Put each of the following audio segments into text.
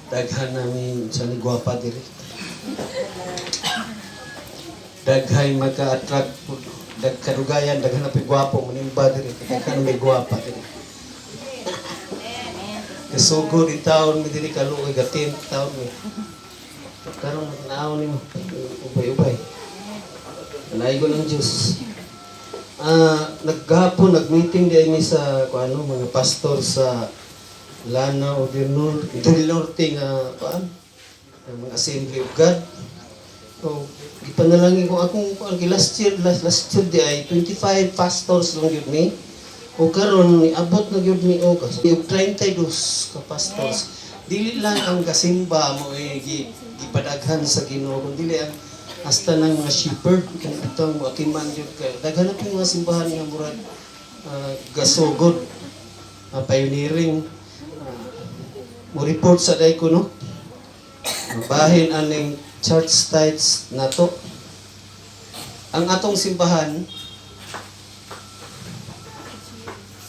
Daghan namin sa ni gwapa diri. Daghay maka-attract po. Kadugayan daghan na gwapo manimba diri. Daghan may gwapa diri. Kasugod in taon mi diri, kaluoy gatin taon mi. Karon tanaw nimo ubay-ubay. Panaygon ang Diyos. Naghapon nag-meeting di mi sa kuano, mga pastor sa Lanao del Norte, del Norte nga kuan, ang mga Assembly of God. So, gipanalangin ko akong kuan kay last year, last year di ay 25 pastors lang gyud mi. O karon niabot na gyud mi og 32 ka pastors. Dili lang ang kasimba mo eh, gipadaghan sa Ginoo, kundi ang hasta ng mga shepherd kung itong atiman gyud kay daghan na pong mga simbahan nga murag gasugod, pioneering. Mo report sa day ko, no, bahin aning church tithes nato. Ang atong simbahan,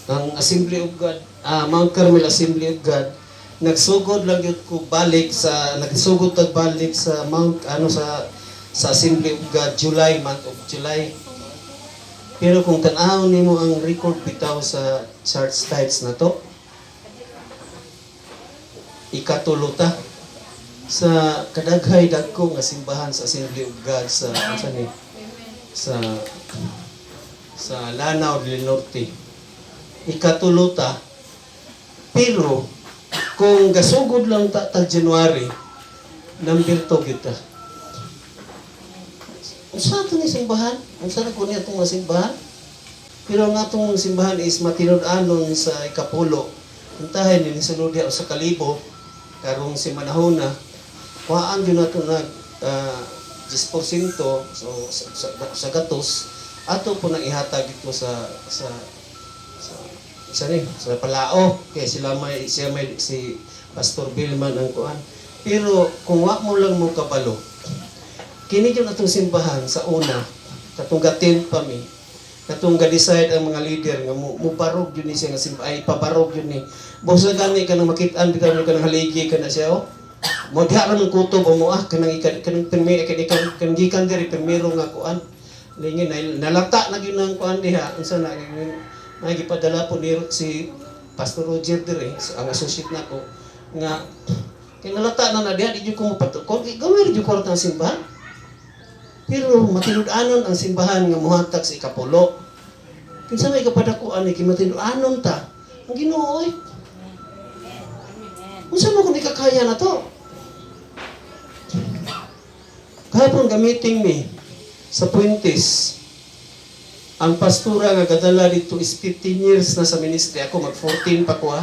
ang Assembly of God, Mount Carmel Assembly of God, nagsugod lang gyud ko balik sa nagsugod tag balik sa Mount ano sa Assembly of God July, month of July. Pero kung tan-awon nimo ang record bitaw sa church tithes nato, ikatulo ta sa kadaghay dagko nga simbahan sa Assembly of God sa unsa ni sa Lanao del Norte. Ikatulo ta. Pero kung gasugod lang ta tag January, number 2 kita. Unsa to ni simbahan? Unsa na kunya atong mga simbahan? Pero ang atong simbahan is matinud-anon sa ikapulo. Untahay ni sulod diha sa kalibo karong si manahona. Kuhaan gyud nato nag 10%, so sa gatos ato po nang ihatag dito sa ni sa Palao kay sila may siya may si Pastor Billman ang kuan. Pero kung wa mo lang mo kabalo, kini gyud atong simbahan sa una, katong gatin pa mi, katong ga-decide ang mga leader nga mo barog yun ni siya nga simbahan, ay pabarog yun ni busa gani kanang makit-an bitaw ni kanang haligi kana siya, oh, mo diha ra ng kutob mo, kanang ikan kanang pirmi kan ikan kan gikan diri pirmiro nga kuan lingin nalata na gyud ang kuan diha. Unsa na nagipadala po ni si Pastor Roger diri, ang associate nako, nga kay nalata na na diha, di jud ko mopatukod, gawin jud ko ang simbahan. Pero matinud-anon ang simbahan nga muhatag sa ikapulo. Kinsa may kapadakuan ni kay matinud-anon ta ang Ginoo oy. Unsa mo kung ikakaya na to? Kahapon gamiting mi sa Puentes. Ang pastura nga gadala dito is 15 years na sa ministry. Ako mag 14 pa ko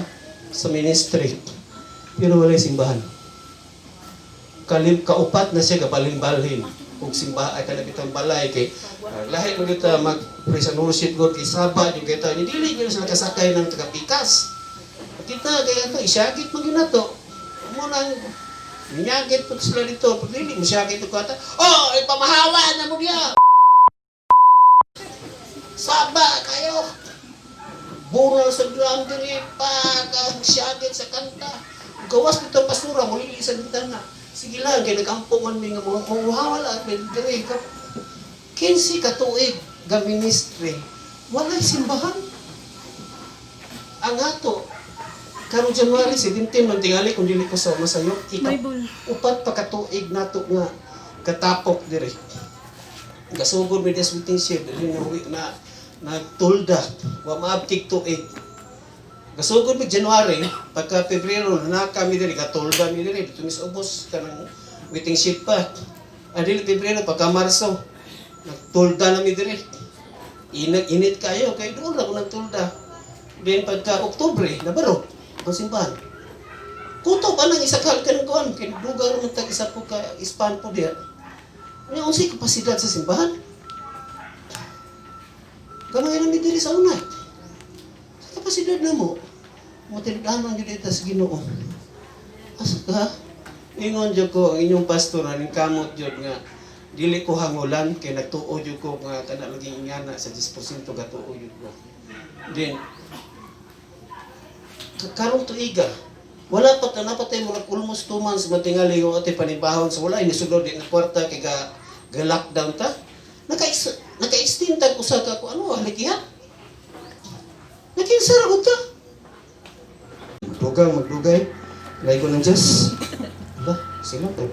sa ministry. Pero walay simbahan. Kalim kaupat na siya gabalhin-balhin ug simbahan ay kanabitang balay kay lahi mo dito mag praise and worship God kay Saba yung kay tayo dili gyud sila kasakay ng taga-pikas. Kita kay ato isyagit man gyud nato. Mo nang minyagit po sila dito. Pag dili mo syagit ko ata. Oh, ipamahawa na mo diya. Saba kayo. Bungal sa drum diri pa syagit sa kanta. Gawas dito pastura mulili sa bintana. Sige lang kay nagampo man mi nga mga wala diri ka 15 ka tuig ga ministry. Walay simbahan. Ang ato karong January 17 man tingali kung dili ko sa masayo ika Bible. upat pa ka tuig nato nga katapok diri. Gasugod mi des waiting shed dili na uwi na nagtulda, wa maabtik tuig. Gasugod mi January, pagka Pebrero na kami diri, katulda mi diri dito mis ubos kanang waiting shed pa. Ah, dili Pebrero, pagka Marso nagtulda na mi diri. Init init kayo kay doon ra ko nagtulda. Then pagka Oktubre nabarog ang simbahan. Kutob anang isa ka kanang kuan kay dugang ra man tag isa po ka span po diha. Nya unsay kapasidad sa simbahan? Gamay ra mi diri sa una. Sa kapasidad na mo, matinud-anon gyud ita sa Ginoo. Asa ka? Ingon jud ko ang inyong pastor aning kamot jud nga dili ko hangulan kay nagtuo jud ko nga kana laging ingana sa 10% gatuo jud ko. Then karong tuiga Wala pa ta napatay mo almost 2 months matingali yung ate panibahon sa wala inisulod di na kwarta kay ga lockdown ta. Naka-extend tag usa ka ko ano halikiha. Nakinsara ko ta. Dugang magdugay. Lay ko ng Diyos. Ala, sila to.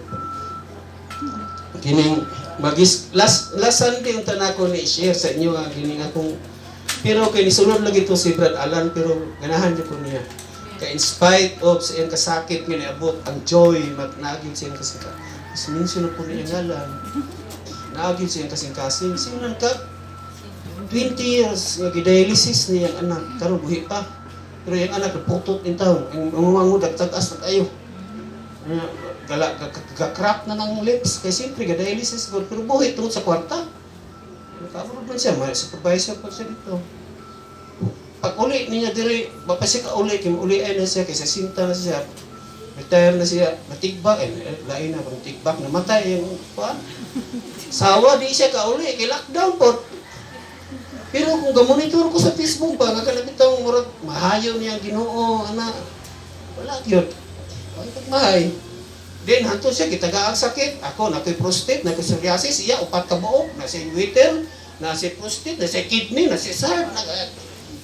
Kining magis last last Sunday unta nako ni share sa inyo ang kining akong, pero kay nisulod lagi to si Brad Alan, pero ganahan jud ko niya. Kay in spite of sa iyang kasakit nga niabot, ang joy mag naagin sa iyang kasakit. Mas mention na po niya ngalan. Naagin sa iyang kasing-kasing. Sinunan ka 20 years nga gidialysis niyang anak karon buhi pa. Pero yung anak naputot in taon. Ang mga dagtag-as na kayo. Gala ga-crack na ng lips kay siyempre ga-dialysis gud, pero buhi tungod sa kwarta. Nakaabot man siya, may supervisor pa siya dito. Pag uli niya diri, bapa siya ka uli, kay uli ay na siya, kay sa sinta na siya, retire na siya, natigbak, eh, lain na, kung tigbak, namatay yung kuan. Sawa, di siya ka uli, kay lockdown po. Pero kung gamonitor ko sa Facebook ba, nga kanang bitong murag mahayo niya ang Ginoo, ana, wala gyud. Ay, pagmahay. Then, hanto siya, gitaga ang sakit. Ako, nakoy prostate, nakoy psoriasis, iya, upat ka buok, nasa ureter, nasa prostate, nasa kidney, nasa heart. Na,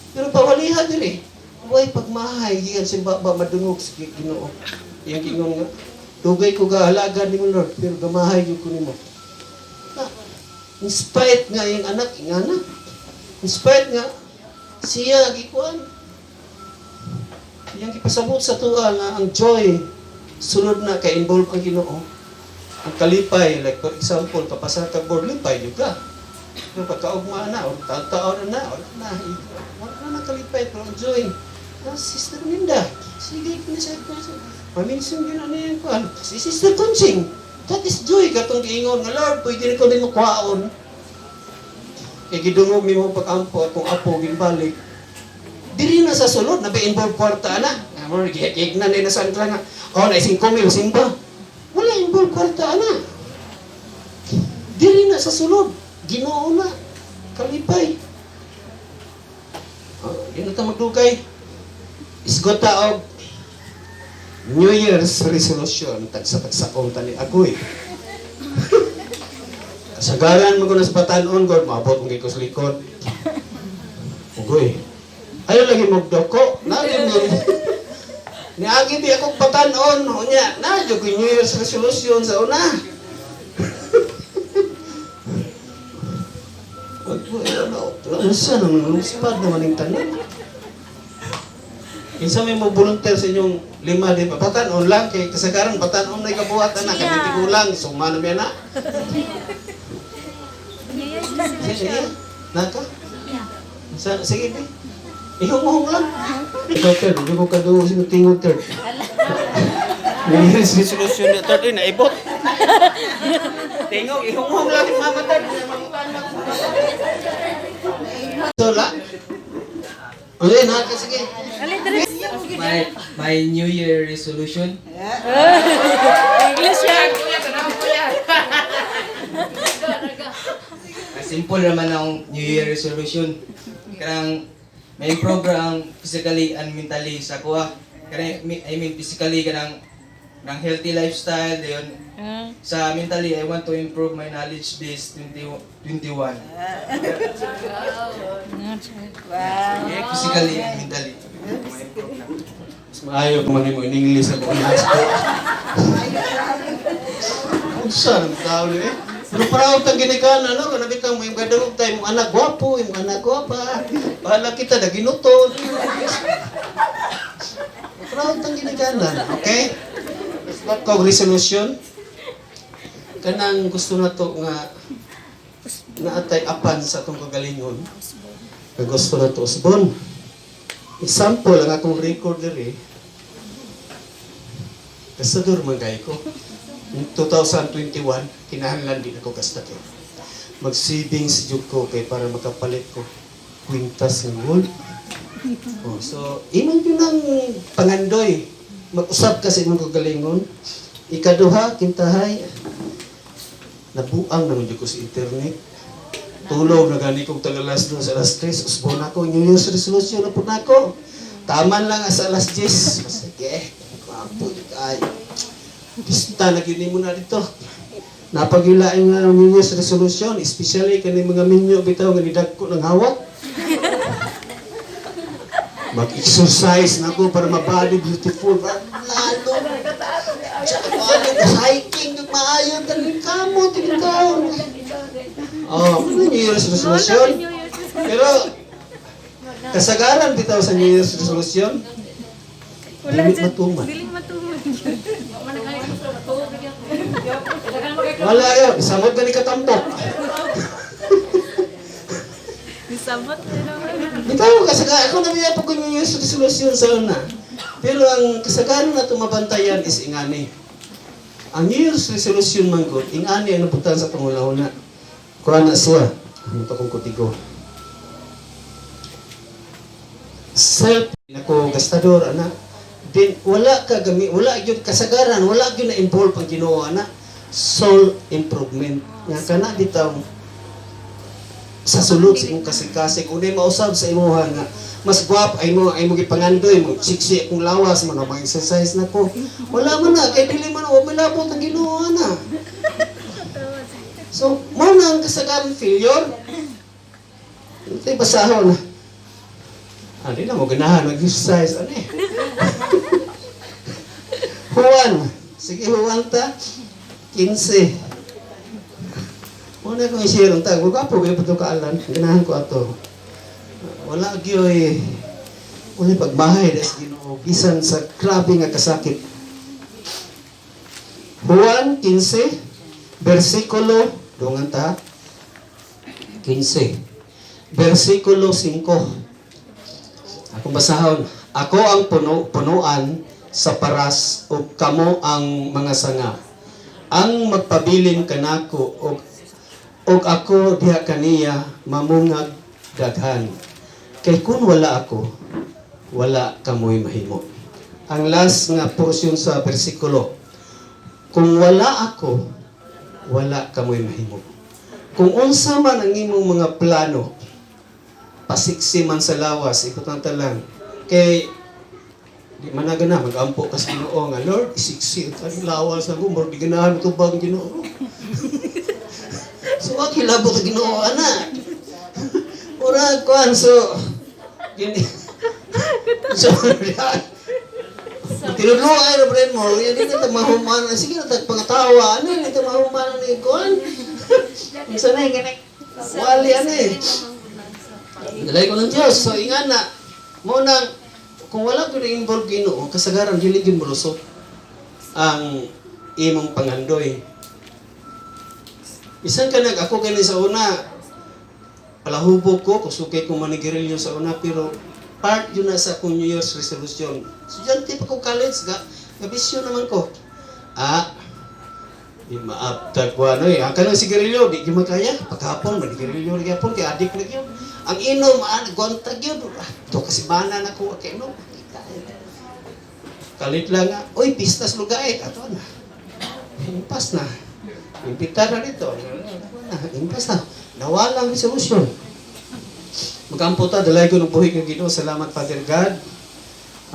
pero pawalihan diri. Way pagmahay, gikan si baba madungog sa Ginoo. Iyang gingon nga, dugay ko gahalagad nimo, Lord, pero gamahay gyud ko nimo. Ah, in spite nga iyang anak, ingana. In spite nga siya gikuan. Iyang gipasabot sa tuwa nga ang joy sulod na kay involved ang Ginoo. Ang kalipay, like for example, kapasar ka board, lipay jud ka. Pero pagkaugma na, or taon na, wala na, wala na nakalipay, pero ang joy. Ah, Sister Minda, sige ko na siya, paminsan yun ano yan ko. Si Sister Conching, that is joy, katong giingon nga, Lord, pwede rin ko din mo kuhaon. Kay gidungog nimo pag-ampo akong apo ginbalik. Diri na sa sulod, na involved kwarta na. Amor gignan na sa nga. Oh, na 5 mil simba. Wala involved kwarta na. Diri na sa sulod, Ginoo na. Kalipay. Oh, di na ta magdugay. Isgot ta og New Year's resolution, tagsa-tagsaon tani agoy. Kasagaran mo ko na sa batanon, God, maabot mong ko sa likod. Ugoy. Ayaw lagi magdoko. Nagin mo. Niagi di ako batanon. Unya, na, ko New Year's resolution sa una. Wag mo, ano, unsa naman, luspad naman yung tanan. Kinsa may mo volunteer sa inyong lima, di ba? Batanon lang, kay kasagaran, batanon na ikabuhat na, kay tigulang, suma na na. New Year's Sige, sige. resolution. Naka? Yeah. Sa, sige, di. Ihong-uhong lang. Ikaw, third. Hindi ko kadugo sino tingog, third. New Year's resolution na third, eh, naibot. Tingog, ihong-uhong lang yung mama, third. So, la? Okay, naka, sige. My New Year resolution. English yan. Ah, simple naman ang New Year resolution. Kanang may improve ra ang physically and mentally sa kuha. Kanang I mean physically kanang ng healthy lifestyle dayon. Sa mentally, I want to improve my knowledge base 2021. Physically and mentally. Ma-improve na. Mas maayo kung mo in English ako ang last. Unsa nang tao ni eh? Pero proud tang ginikan ano kana bitang mo yung gadungog tayo mong anak gwapo, yung anak gwapa. Bahala kita na ginuton. Proud tang ginikanan, okay? What ko resolution? Kanang gusto na to nga naatay apan sa atong kagalingon. Nga gusto na to usbon. Example ang akong record diri. Gastador man kay ko. In 2021, kinahanglan din ako gastador. Mag-savings jud ko kay para makapalit ko kwintas ng gold. Oh, so, imong yun ang pangandoy. Mag-usab ka sa imong kagalingon. Ikaduha, kintahay, nabuang naman jud ko sa internet. Tulog na gani kong tagalas doon sa alas 3. Usbon ako, New Year's resolution na po na ako. Taman lang sa alas 10. Sige. Gwapo ay. Bista na gyud nimo na dito. Napagilain nga ang New Year's resolution, especially kani mga minyo bitaw nga nidagko ng hawak. Mag-exercise na ako para ma-body beautiful. Lalo. Tsaka hiking, maayo, tanin kamo, tingkaw. Oh, ano New Year's resolution? Pero, kasagaran bitaw sa New Year's resolution, Wala dili dyan. matuman. Dili matuman. Wala yun, samot na ni katampok. Nisamot na naman. Bitaw, kasagaran, ako na may pag New Year's resolution sa una. Pero ang kasagaran na tumabantayan is ingani. Ang New Year's resolution man gud, ingani ang nabutan sa pangulahuna. Kuha na siya. Ano to kong kutigo? Self nako gastador ana. Din wala ka gami, wala gyud kasagaran, wala gyud na involve ang Ginoo ana. Soul improvement. Nga kana bitaw sa sulod sa imong kasing-kasing unay mausab sa imuha nga mas gwap ay mo gipangandoy mo siksi akong lawas mo na mag-exercise na ko, wala man na kay dili man wa malabot ang Ginoo na. So mo na ang kasagaran failure. Ito basahon na ah, di na mo ganahan mag-exercise ano eh. Juan, sige, Juan ta 15. Una kong i-share ang tag, wag po kayo kaalan, ganahan ko ato. Wala gyoy, wala pagmahay das Ginoo bisan sa grabe nga kasakit. Juan 15, versikulo, dungan ta, 15, versikulo 5. Akong basahon, "Ako ang puno, punuan sa paras ug kamo ang mga sanga. Ang magpabilin kanako ug ako diha kaniya mamungag daghan. Kay kun wala ako, wala kamoy mahimo." Ang last nga portion sa bersikulo. Kung wala ako, wala kamoy mahimo. Kung unsa man ang imong mga plano, pasiksi man sa lawas, iputang lang. Kay di man na gana, mag-ampo ka sa Ginoo nga, "Lord, isiksi ang lawas ako, murag di ganahan ito bang Ginoo." So, wa kilabot ang Ginoo, ana. Murag kuan, so, gini. So, tinudlo ay na friend mo, yan din na mahuman, sige na pangatawa, ano yun, ito mahuman ni kuan. Unsa na yung gani? Wali ano eh. Dalay ko ng Diyos. So, inga na, mo nang, kung wala ko na-involve Ginoo, kasagaran, dili gyud molusot ang imong pangandoy. Bisan ka nag ako gani sa una, palahubog ko, kusugay ko manigirilyo sa una, pero part yun na sa akong New Year's resolution. Estudyante pa ko college, ga, gabisyo naman ko. Ah, di maaptag ko ano eh. Ang kanang sigarilyo, di gyud makaya. Pagkahapon, manigirilyo na gyapon, kay adik na gyud. Ang inom, ah, gwantag yun. Ah, ito kasi mana na ko, kay inom. Kalit lang nga, "Uy, pistas lugait." Ato na. Impas na. Impitar na dito. Na, impas na. Nawala ang resolution. Magampo ta, dalay ko ng buhi ng Ginoo. Salamat, Father God.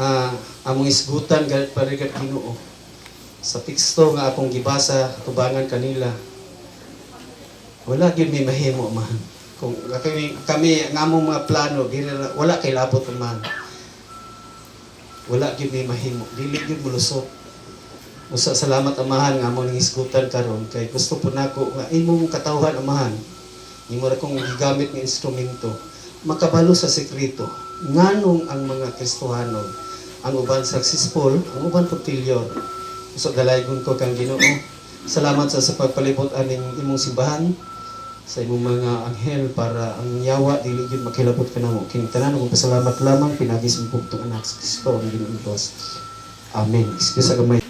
Ah, among isgutan, God, Father God, Ginoo. Sa teksto nga akong gibasa, tubangan kanila. Wala gyud may mahimo man. Kung kami ang among mga plano, dili wala kay labot man. Wala gyud may mahimo. Dili gyud molusot. Usa salamat, Amahan, nga among isgutan karon kay gusto po nako nga imong katawhan, Amahan. Imo ra kong gigamit nga instrumento makabalo sa sekreto nganong ang mga Kristohanon, ang uban successful, ang uban pud failure. So dalaygon ko kang Ginoo. Salamat sa pagpalibot aning imong simbahan sa imong mga anghel para ang yawa dili gyud makilabot kanamo. Kini tanan akong pasalamat lamang pinagi sa imong anak sa Kristo ang Ginoong Diyos. Amen. Excuse sa gamay.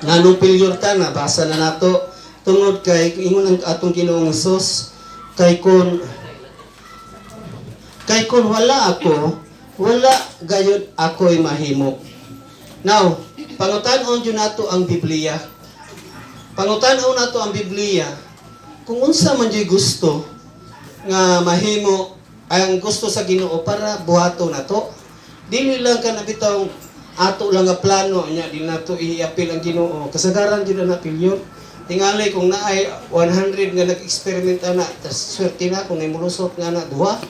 Nganong failure ta na basa na nato tungod kay ingon ang atong Ginoong Hesus, Kay kun wala ako, wala gayud ako'y mahimo." Now, pangutan-on jud nato ang Biblia. Pangutan-on nato ang Biblia kung unsa man jud gusto nga mahimo, ay ang gusto sa Ginoo para buhaton nato. Dili lang ka na bitaw Ato lang nga plano nya di nato i-apil ang Ginoo. Kasagaran jud na pilyon. Tingali kung naay 100 nga nag-experiment ana, tas swerte na kung namulusot nga na duha.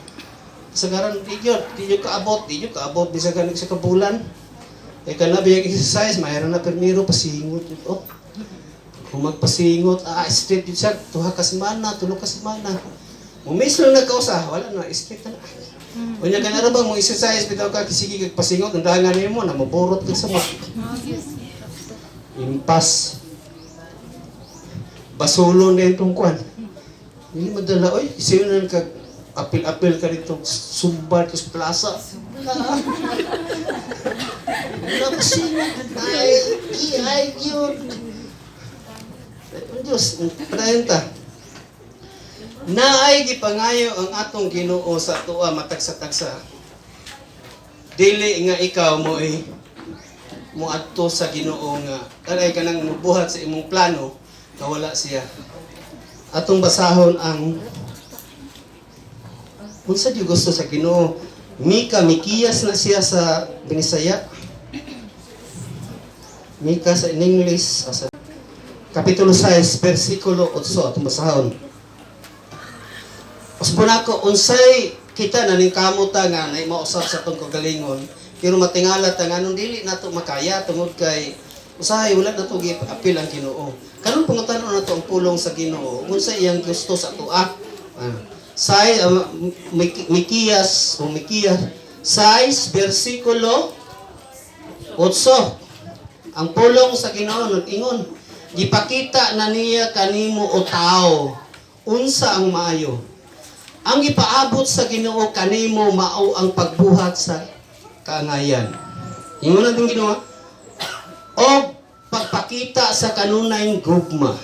Kasagaran di gyud kaabot, di gyud kaabot bisag gani sa kabulan. Eh kana biyang exercise, mayroon na permiro pasingot yun. Oh. Kung magpasingot, straight yun siya, 2 ka semana, 3 ka semana. Mumis lang nagkausa, wala na, straight na. Unya ka na bang mo exercise bitaw ka sige kag pasingot, ang dangan nimo na maburot ka sa mo. Impas. Basulo na itong kwan. Hindi madala, oy, sino na kag apil-apil ka dito, sumba dito sa plaza. Wala. Wala pasingot. Ay, ay, yun. Ay, Diyos, padayon ta. Naay gipangayo ang atong Ginoo sa atoa matag sa tagsa. Dili nga ikaw mo eh, moadto sa Ginoo nga kanay kanang mubuhat sa imong plano nga wala siya. Atong basahon ang unsa di gusto sa Ginoo. Mika, Mikiyas na siya sa Binisaya. Mika sa in English, sa Kapitulo 6, versikulo 8, atong basahon. Usbon ako, unsay kita na ning kamuta nga na mausap sa atong kagalingon, pero matingala ta nga nung dili nato makaya tungod kay usahay wala nato giapil ang Ginoo. Karon pangutanon nato ang pulong sa Ginoo, unsa iyang gusto sa atoa. Say Mikiyas o Mikiyas 6 versikulo 8. Ang pulong sa Ginoo nag-ingon, gipakita na niya kanimo o tao unsa ang maayo. Ang ipaabot sa Ginoo kanimo mao ang pagbuhat sa kaangayan. Ingon natin Ginoo. O pagpakita sa kanunay gugma.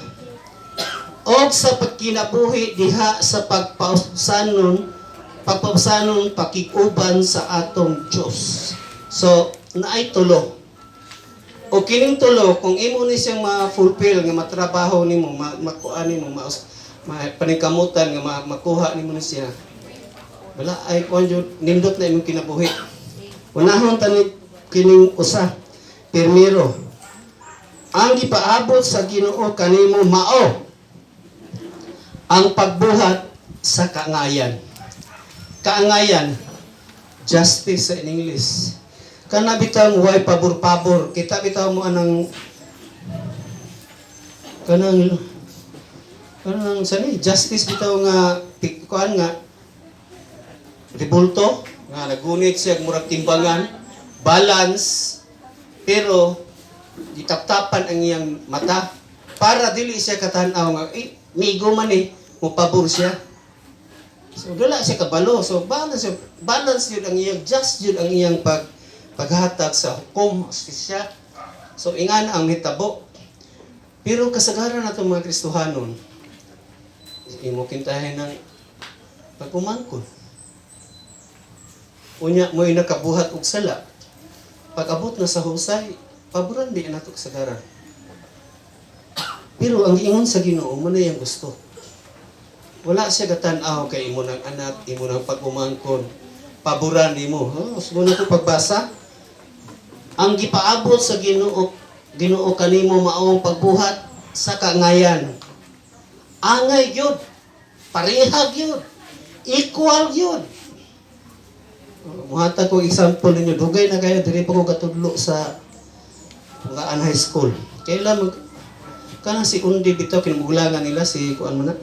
O sa pagkinabuhi diha sa pagpausanon pakig-uban sa atong Dios. So, naay tulo. O kining tulo, kung imo ni siyang ma-fulfill nga matrabaho nimo, makuha nimo, paningkamutan nga makuha nimo ni siya. Wala ay kuan jud nindot na imong kinabuhi. Unahon tani kining usa. Primero, ang gipaabot sa Ginoo kanimo mao ang pagbuhat sa kaangayan. Kaangayan, justice sa in English. Kana bitang way pabor-pabor, kita bitaw mo anang kanang kanang sani justice bitaw nga kuan nga ribulto nga nagunit siya murag timbangan, balance, pero gitaptapan ang iyang mata para dili siya katan-aw nga eh, migo man eh mo pabor siya. So dala siya kabalo. So balance balance yun ang iyang just yun ang iyang paghatag sa hukom, siya. So ingan ang hitabo, pero kasagaran nato mga Kristohanon, imo kintahin ng pagumangkon. Unya mo'y nakabuhat og sala. Pag-abot na sa husay, paboran di nato kasagaran. Pero ang giingon sa Ginoo mo na iyang gusto. Wala siya gatan-aw kay imo ng anak, imo ng pag-umangkon. Paboran nimo. Oh, mo na to pagbasa. Ang gipaabot sa Ginoo kanimo mao ang pagbuhat sa kaangayan. Angay gyud. Pareha gyud. Equal gyud. Muhatag ko example ninyo, dugay na kayo diri pa ko katudlo sa Pungaan High School. Kailan mag kanang si Undi bitaw kinamugulangan nila si kuan man na?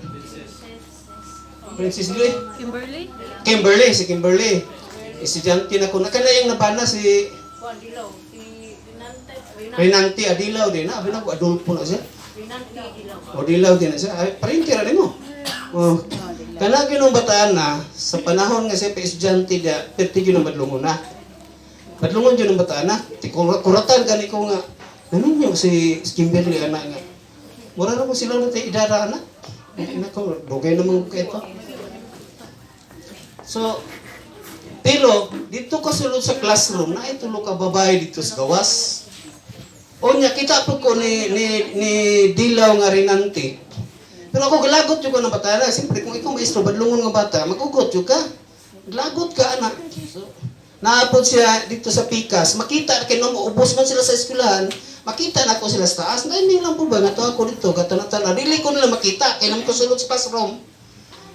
Princess Lee. Kimberly? Kimberly, si Kimberly. Estudyante na ko na kana yung nabana si Renante Adilaw din na, abi na ko Adolfo na siya. O Dilaw din na siya. Ay, parente ra nimo. Oh. Kana ginong bataan na sa panahon nga siya pa estudyante dia, perti gyud ang badlongon na. Badlongon gyud ang bataan na. Ti kuratan gani ko nga naminyo si Kimberly ana nga. Mura ra ko sila na tay idara ana. Nako, dugay naman ko ito. So, pero dito ko sulod sa classroom na tulo ka babae dito sa gawas. Unya kita po ko ni Dilaw nga Rinante. Pero ako galagot jud ko ng bata na. Siyempre kung ikaw maestro badlongon nga bata, magugot jud ka. Glagot ka anak. So, Naapod siya dito sa Pikas, makita kay no ubos man sila sa eskwelahan, makita na ako sila sa taas. Naiming lang po ba nga to ako dito, katana-tana. Dili ko nila makita kay nang ko sulod sa classroom.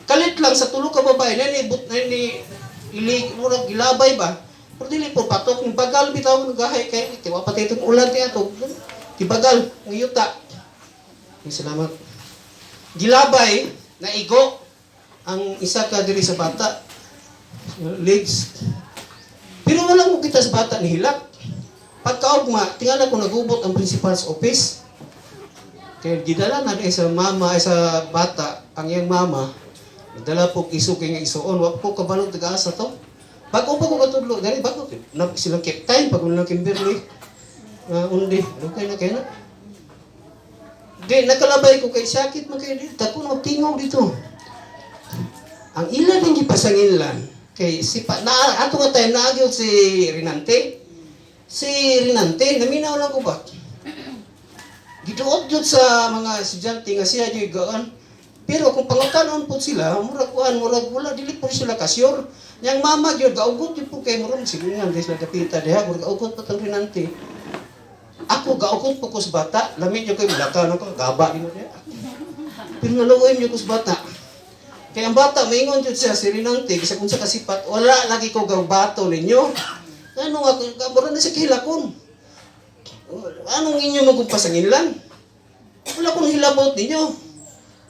Kalit lang sa tulo ka babae, nani but nani ili murag gilabay ba. Pero dili po patok ng bagal bitaw ng gahay kay tiwa pati itong ulan ti ato. Tibagal ng yuta. Ay, salamat. Gilabay na igo ang isa ka diri sa bata. Legs. Pero wala mo kita sa bata ni hilak. Pagkaugma, tingala ko nagubot ang principal's office. Kaya gidala na sa mama, ay sa bata, ang iyang mama, nagdala po iso kay nga isuon, wa po kabalo taga-asa to. Bago pa ko katudlo, dali bago na silang keep time pag lang Kimberly. Undi, lukay na kay na. Di nakalabay ko kay sakit man kay dito, tako na magtingog dito. Ang ila din gipasanginlan kay si pa, na ato nga time naagyo si Rinante. Si Rinante naminaw lang ko ba. Giduot jud sa mga estudyante nga siya jud gaan. Pero kung pangutanon po sila, murag kuan, murag wala dili po sila kasyor. Yang mama gyud gaugot jud po kay murag silingan di sila dapita diha, murag gaugot pa tang Rinante. Ako gaugot po ko sa bata, lami jud kay mulaka no ko, gaba din diha. Pero naluoy jud ko sa bata. Kaya ang bata, maingon jud siya si Rinante, bisag unsa kasipat, wala lagi ko gabato ninyo. Ano nga, mura na siya kahilakon. Anong inyo magpasanginlan? Wala kong hilabot ninyo.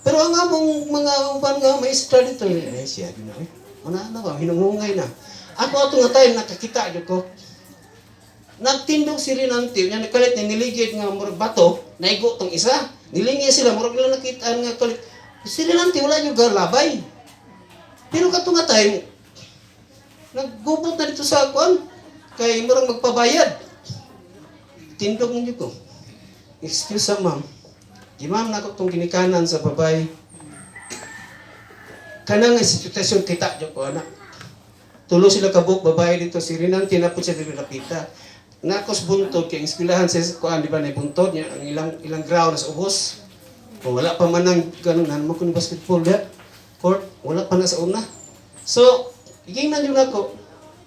Pero ang among mga uban nga maestra dito, eh, siya gina eh. Una na ba, hinungungay na. Ako ato nga time, nakakita jud ko. Nagtindog si Rinante, nya nakalit ni niligid nga murag bato, naigo tong isa. Nilingi sila, murag nila nakitaan nga kalit. Si Rinante wala yung galabay. Pero kato nga time, naggubot na dito sa kuan kay murag magpabayad. Tindog mo ko. Excuse sa ma'am. Di ma'am nako tong ginikanan sa babay. Kanang sitwasyon kita jud ko anak. Tulo sila kabuk babae dito si Rinante na po siya dito napita. Nakos buntod kay ang eskwelahan sa kuan di ba na buntod niya ang ilang ilang ground sa ubos. Kung wala pa man ang ganun mo kun basketball da court wala pa na sa una. So, gingnan jud nako.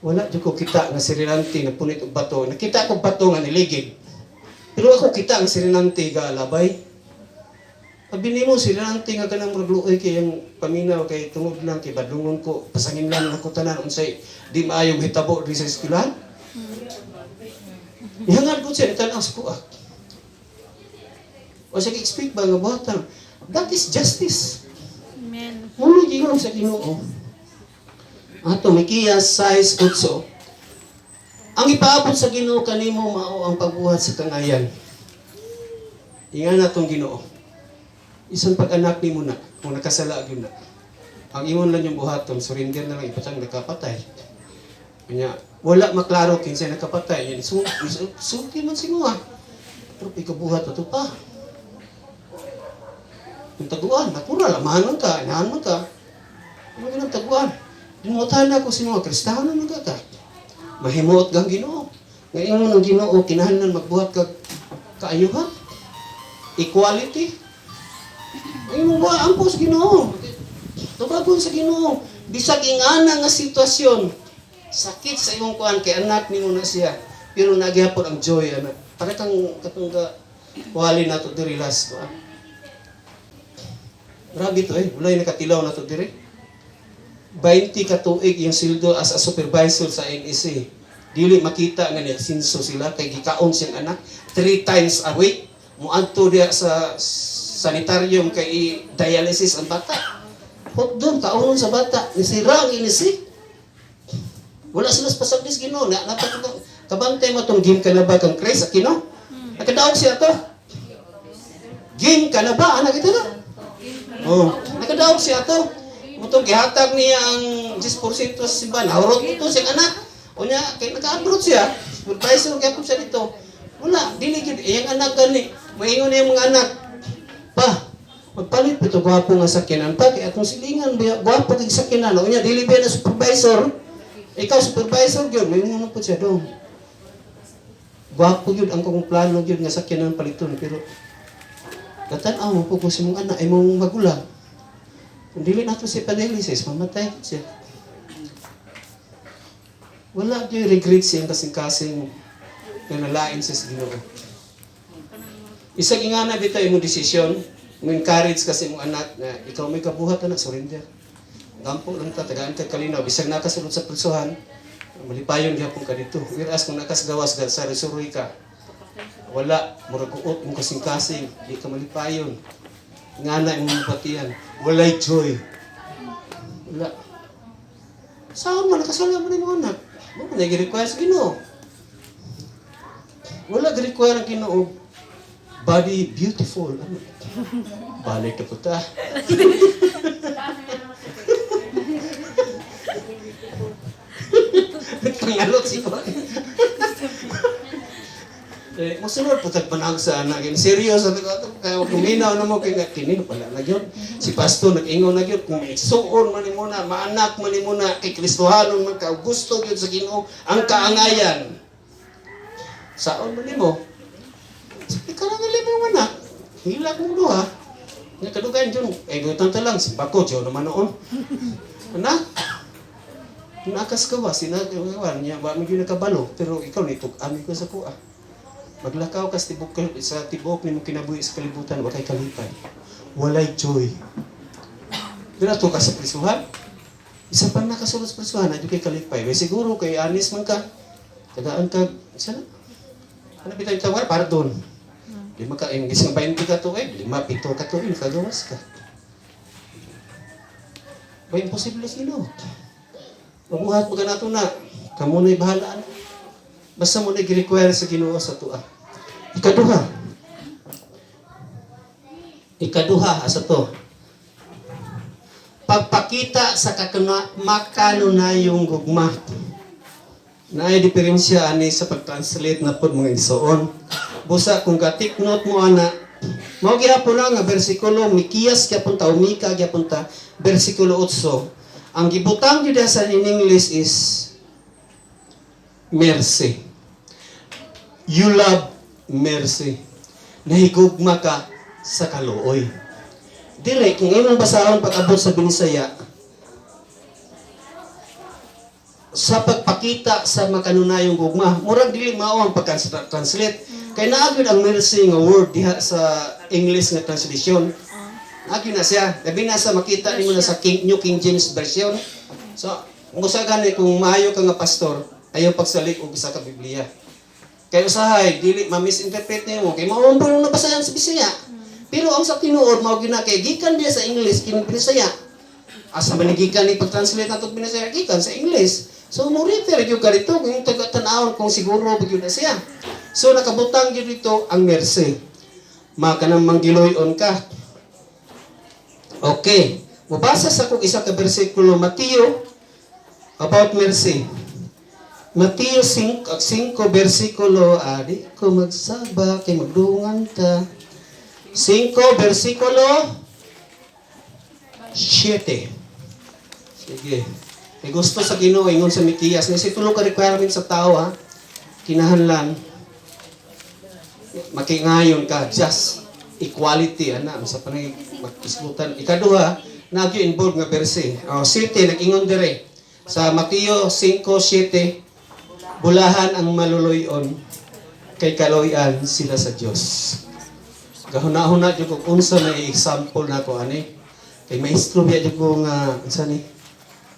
Wala jud ko kita nga si Rinante na punit og bato. Nakita ko bato nga niligid. Pero ako kita ang si Rinante ga labay. Sabi nimo si Rinante nga kanang murag luoy kay ang paminaw kay tungod lang kay badlungon ko pasangin lang ako tanan unsay di maayong hitabo diri sa eskwelahan. Ihangad ko siya tan-aw sa kuha. O sa expect ba nga buhatan? That is justice. Amen. Mulo giingon sa Ginoo. Ato Mikeyas 6:8. Ang ipaabot sa Ginoo kanimo mao ang pagbuhat sa kangayan. Ingan natong Ginoo. Isang pag-anak nimo na kung nakasala gyud na. Ang imon lang yung buhaton, surrender na lang ipatang nakapatay. Kanya, wala maklaro kinsa nakapatay. Yan, sulti man sinuha. Pero ikabuhat na to pa. Yung taguan, natural, amahan man ka, inahan man ka. Ano ganang taguan? Dinutahan na ako sino, Kristano man ka ka. Mahimuot kang Ginoo. Ngayon ang Ginoo, kinahanglan magbuhat kag kaayuhan. Equality. Ay mo ba ang sa Ginoo. Tubagon sa Ginoo. Bisag ingana nga sitwasyon, sakit sa imong kuan kay anak nimo na siya. Pero nagyapon ang joy anak. Para kang katong ga wali nato diri last kuan. Grabe to eh, walay nakatilaw na to diri. 20 ka tuig yung sildo as a supervisor sa NEC. Dili makita nga niya sinso sila kay gikaon siyang anak three times a week. Muadto diya sa sanitarium kay dialysis ang bata. Hot doon, kaonon sa bata. Nisira ang NEC. Wala sila sa pasagdis Ginoo. Na napat kabantay mo tong game ka na ba kang Chris Aquino? Nakadaog siya to. Game ka na ba? Anak ito na. Oh, nakadaog siya to. Mutong gihatag niya ang 10% sa simbahan. Nahurot mo to siyang anak. O niya, kay naka-abroad siya. Supervisor gyapon siya dito. Wala, dili gyud iyang anak gani. Maingon niya mga anak. Pa, magpalit pa ito gwapo nga sakyanan pa kay atong silingan biya gwapo kay sakyanan. O niya dili biya na supervisor. Ikaw supervisor gyud, maingon na po siya dong. Gwapo gyud ang kong plano gyud nga sakyanan paliton pero gatan-aw mo po kung sa mong anak ay mong magulang. Kung dili nato si padialysis, mamatay siya. Wala gyud regret siyang kasing-kasing nga nalain siya sa Ginoo. Isang ingana bitaw imong desisyon, mo encourage kasi imong anak na ikaw may kabuhat na surrender. Gampo lang ta, tagaan kag kalinaw, bisag nakasulod sa prisuhan, malipayon gihapon ka dito. Whereas kung nakasgawas ka sa suroy ka, wala, murag uot mong kasing-kasing, di ka malipayon. Ngana imong mapatian, walay joy. Wala. Saan man, nakasala man imong anak. Mo man require sa Ginoo. Wala gi-require ang Ginoo body beautiful. Ano? Balik na puta. Tangalot si Juan. Eh, musunod po tagpanag sa anak. Seryoso, sabi ko, kaya kuminaw na mo, kaya kini pala na yun. Si Pastor, nag-ingon na yun, kung isuon man mo na, maanak man mo na, kay Kristohanon man ka, gusto yun sa Ginoo, ang kaangayan. Saon man mo. Sabi ka lang mo anak. Hilak mo duha. Nga kadugayan dyan. Eh, gutan ta lang. Simba ko, diyo naman noon. Anak, nakas ka ba? Sinagawa niya, ba mo yun nakabalo? Pero ikaw, nitug-ami ko sa kuha. Maglakaw ka sa tibok nimo kinabuhi sa kalibutan, wa kay kalipay. Walay joy. Dira to ka sa prisuhan. Isa pa nakasulod sa prisuhan, adyo kay kalipay. May siguro kay anis man ka. Tagaan ka, sana. Ano bitaw tawag pardon. Lima ka, imbis nga 20 ka tuig, 5, 7 ka tuig, kagawas ka. Ba, imposible sa Ginoo. Mabuhat mo ka nato na. Kamo na'y bahala na. Basta mo na'y gi-require sa Ginoo sa tua. Ikaduha. Ikaduha, asa to? Pagpakita sa makanunayong gugma. Naay diferensya ani sa pag-translate na pod mga igsoon. Busa kung ka-take note mo ana, mao gihapon na nga bersikulo Mikiyas gyapon ta o Mika gyapon ta bersikulo 8. Ang gibutang gyud sa in English is mercy. You love mercy. Nahigugma ka sa kaluoy. Dire, kung imong basahon pag-abot sa Binisaya, sa pagpakita sa makanunayong gugma, murag dili mao ang pagka-translate. Kay naa gyud ang mercy nga word diha sa English nga translation. Naa gyud na siya. Labi na sa makita nimo na sa New King James Version. So, kung usa gani kung maayo ka nga pastor, ayaw pagsalig og isa ka Biblia. Kay usahay dili ma-misinterpret nimo kay mao man nang nabasahan sa Bisaya. Pero ang sa tinuod mao gyud na kay gikan diya sa English kini Bisaya. Asa man ni gikan ni pag-translate nato Bisaya gikan sa English. So mo refer gyud ka dito kung taga tan-awon kung siguro ba gyud na siya. So nakabutang gyud dito ang mercy. Makanang manggiloy-on ka. Okay. Mubasa sa kong isa ka bersikulo Mateo about mercy. Mateo 5, 5 bersikulo, adi ko magsaba kay magdungan ta. 5 bersikulo 7. Sige. May gusto sa Ginoo ingon sa Mikiyas. Ni si tulo ka requirement sa tao ha. Kinahanglan makingayon ka, just equality ana sa panay magkisgutan. Ikaduha, nagyo involved nga berse. Oh, 7 nag-ingon dire sa Mateo 5:7, bulahan ang maluluyon kay kaloyan sila sa Dios. Gahuna-huna jud kung unsa na example nako ani. Kay maestro biya jud ko nga unsa ni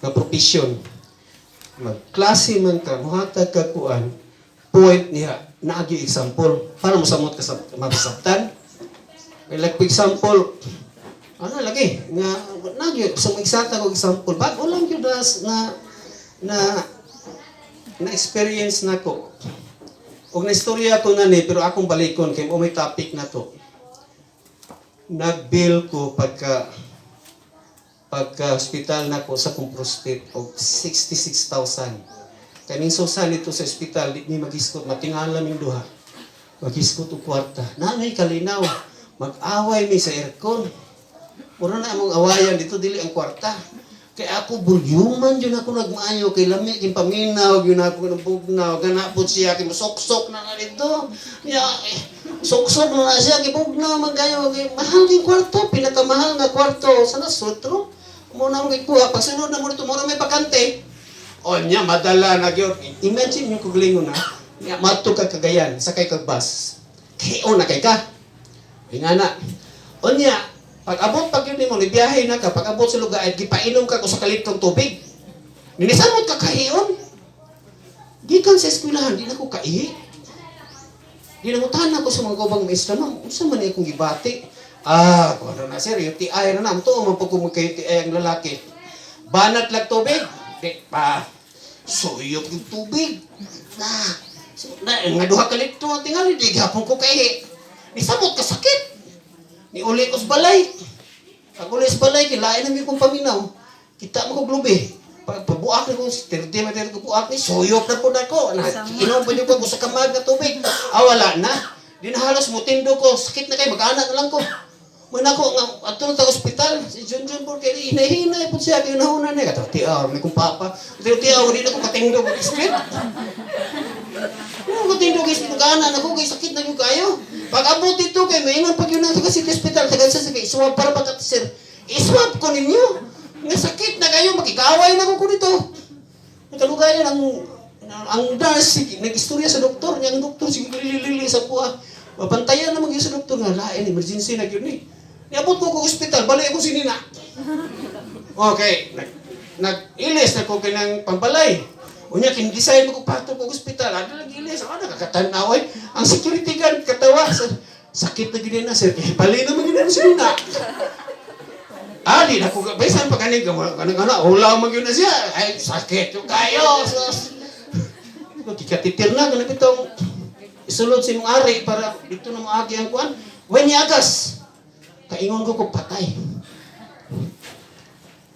nga profession. Magklase man ka, muhatag ka kuan, point niya naagi example para mosamot ka sa mabasabtan. Kay like for example, ano lagi nga nagi sa magsata ko example, bago lang gyud na na na, na experience nako. Og na istorya ko na ni pero akong balikon kay mo may topic na to. Nag-bill ko pagka pagka hospital nako sa kong prostate og 66,000. Kay ning susan nito sa ospital, di mi magisgot, matingala ming duha. Magisgot og kwarta. Nanay kalinaw, mag-away mi sa aircon. Mura na among awayan dito dili ang kwarta. Kay ako bulyuman jud ako nagmaayo kay lami king paminaw gyud ako ng bugnaw gana pud siya kay mosuksok na na dito. Ya eh, suksok na na siya kay bugnaw man kayo kay mahal king kwarto, pinakamahal nga kwarto sa nasutro. Mo na mo kuha pagsunod na mo dito mura may bakante. O nya, madala na gyud. Imagine yung kuglingon na, nya, madto ka Cagayan, sakay kag bus. Kahion na kay ka. Nga na. O nya, pag abot pag yun mo, nibiyahe na ka, pag abot sa lugar, ay gipainom ka ko sa kalitrong tubig. Ninisamot ka kahion. Gikan sa eskwelahan, di na ko kaihi. Ginangutan ako sa mga kaubang maestra, "Ma'am, unsa man akong gibati?" "Ah, kung ano na sir, UTI na na. Ang tuo man po kung magka-UTI ang lalaki. Banat lang tubig." Di pa. Suyop yung tubig. Na, so, na, nga duha ka litro ang tingali, di gihapon ko kaihi. Nisamot ka sakit. Ni uli ko sa balay. Pag uli sa balay, kilain namin kong paminaw. Kita mo ko glubi. Pag pabuak na ko, tirti man ko buak ni, suyop na po na ko. Na, inom pa niyo ko sa kamag na tubig. Ah, wala na. Di na halos mutindo ko, sakit na kayo, mag-anak na lang ko. Muna ko, nga, ato na sa ospital, si John John po, kaya hinahinay po siya, kaya nahuna na. Kata, tiyaw, may kong papa. Tiyaw, di na ko katindo mag street. Ano ko tindo guys, mag-anak na ko, kay sakit na yung kayo. Pag abot dito, kay maingon pag yun na sa city hospital, tagal sa kay iswab para pag sir. Iswab ko ninyo. Nga sakit na kayo, makikaway na ko ko dito. Nakalugayan ang nurse, sige, nag-istorya sa doktor, niya ang doktor, sige, lili sa kuha. Mapantayan naman yun sa doktor nga, lain, emergency na yun eh. Niabot ko ko ospital, balik ako sinina. Okay, nag-ilis na ko kinang pambalay. Unya, kin-design ko patong ko ospital, ano lang ilis, ako nakakatanaw eh. Ang security guard, katawa, sa, sakit na gini na, sir, kaya bali naman gini na sinina. Ah, di na ko, bisan pa kanig, kanang ano, ulaw man yun na siya. Ay, sakit yung kayo. Sus. Kikatitir na, ganun itong isulod si mong ari para dito na maagi ang kuan. When agas, kaingon ko ko patay.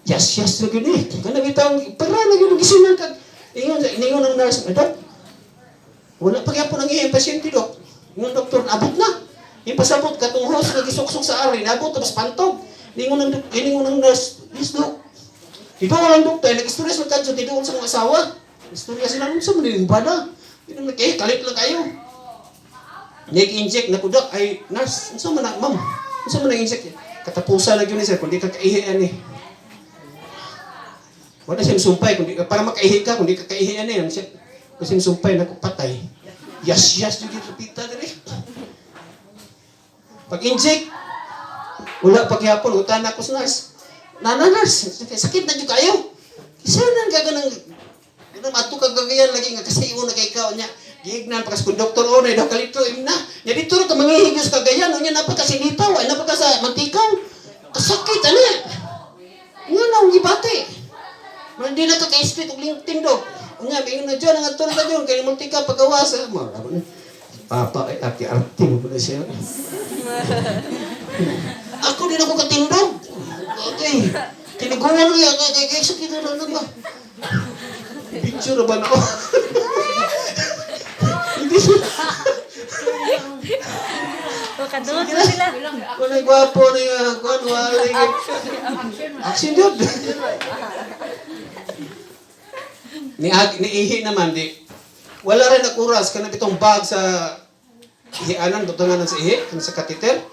Yes, yes, na yun eh. Kanang itong, para na yun, gisinan ka. Ingon, ingon ang nurse, "Dok, wala pa gyapon ang iyang pasyente, dok." Ingon doktor, "Abot na." Ipasabot katong hose nga gisuksok sa ari, nabot tapos pantog. Ingon ang nurse, "Yes, dok." Tiduol ang doktor, nag-istorya sa kadyo, tiduol sa mga asawa. Istorya sila, unsa man yung bada? Hindi naman kayo, kalit lang kayo. Nag-inject na ko, "Dok," ay, "Nurse, unsa man na, ma'am? Unsa man ang inject?" "Katapusan na yun, sir, kung di ka kaihi ani." Wala siyang sumpay, kundi, para makaihi ka, kung di ka kaihi ani. Ano siya, wala siyang sumpay, naku, patay. Yes, yes, yung pita diri. Pag-inject, wala pa gyapon, utan ako sa nurse. "Nana nurse, sakit na jud kayo. Isa na ka ganang ganang ato ka gagayan lagi nga kasi na kay ikaw nya. Giignan pa kas konduktor onay daw kalito imna. Nya dito ra ka mangihigos kagayan unya napa ka sinitaw, ay napa ka sa mantikaw. Kasakit ani. Nga na ang gibati. Man di na ka kay street og tindog. Unya bingon na dyan ang ato na ka dyan kay multika pagawas. Papa ay ati arte mo pala siya. Ako din ako katindog. Okay. Tiniguan ko yan. Kay kay sakit na lang ba? Picture ba na ako? Hindi siya. Kadulot na sila. Wala gwapo na yung kuan wala yung action yun. Ni ag niihi naman di. Wala rin nakuras kanang itong bag sa ihianan, butanganan sa ihi, kanang sa catheter.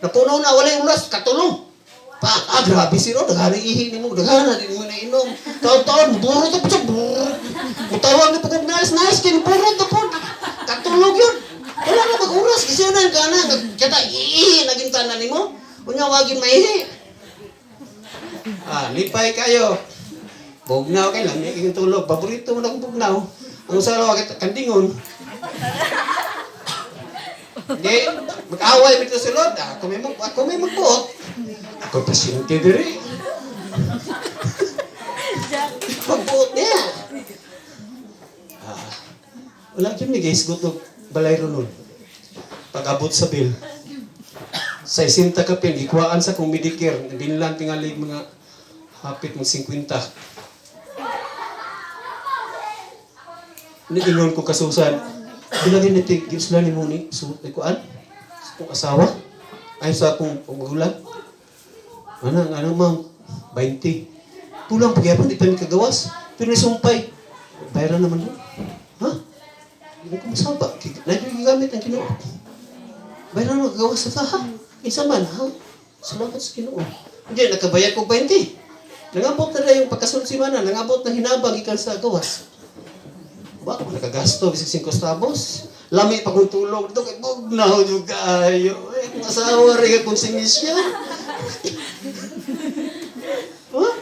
Napuno na, wala yung ulas, katulong. Pa, ah, grabe si Ro, daghan ang ihi nimo, daghan na din mo na inom. Taon-taon, buro to po siya, buro. Mutawag na po kong nice, nice, kini buro to po. Katulog yun. Wala na mag-uras, kasi na ka na, kata iihi, naging tanan nimo. Unya, wagin maihi. Ah, lipay kayo. Bugnaw kay lang, yung tulog. Paborito mo na akong bugnaw. Ang sarawa kita, kandingon. Hindi, mag-away bito si Lord. Ako may magbuot. Ako pasyente diri. Pagbuot niya. Ah, wala yun ni guys, gusto balay ro nun. Pag-abot sa bill, sa isinta ka pin, ikuhaan sa kong Medicare, binlan tingali mga hapit mag 50. Niingon ko kasusan, bilangin ni tig sila ni Muni, so, ikuan, sa akong asawa, ay sa akong magulang. Ano, ano ma'am, 20. Tulang pagyapon, di pa mi kagawas. Pero nisumpay, bayaran naman doon. Ha? Hindi ko masaba. Nandiyo gigamit ang Ginoo. Bayaran mo, kagawas sa ha? Isa man, ha? Salamat sa Ginoo. Hindi, nakabayad ko 20. Nangabot na yung pagkasunod semana, nangabot na hinabang ikan sa gawas. Wa ko nakagasto bisag 5 centavos. Lami pa kong tulog dito kay bugnaw jud kaayo. Eh, kung asawa rin ka konsensya. Huh?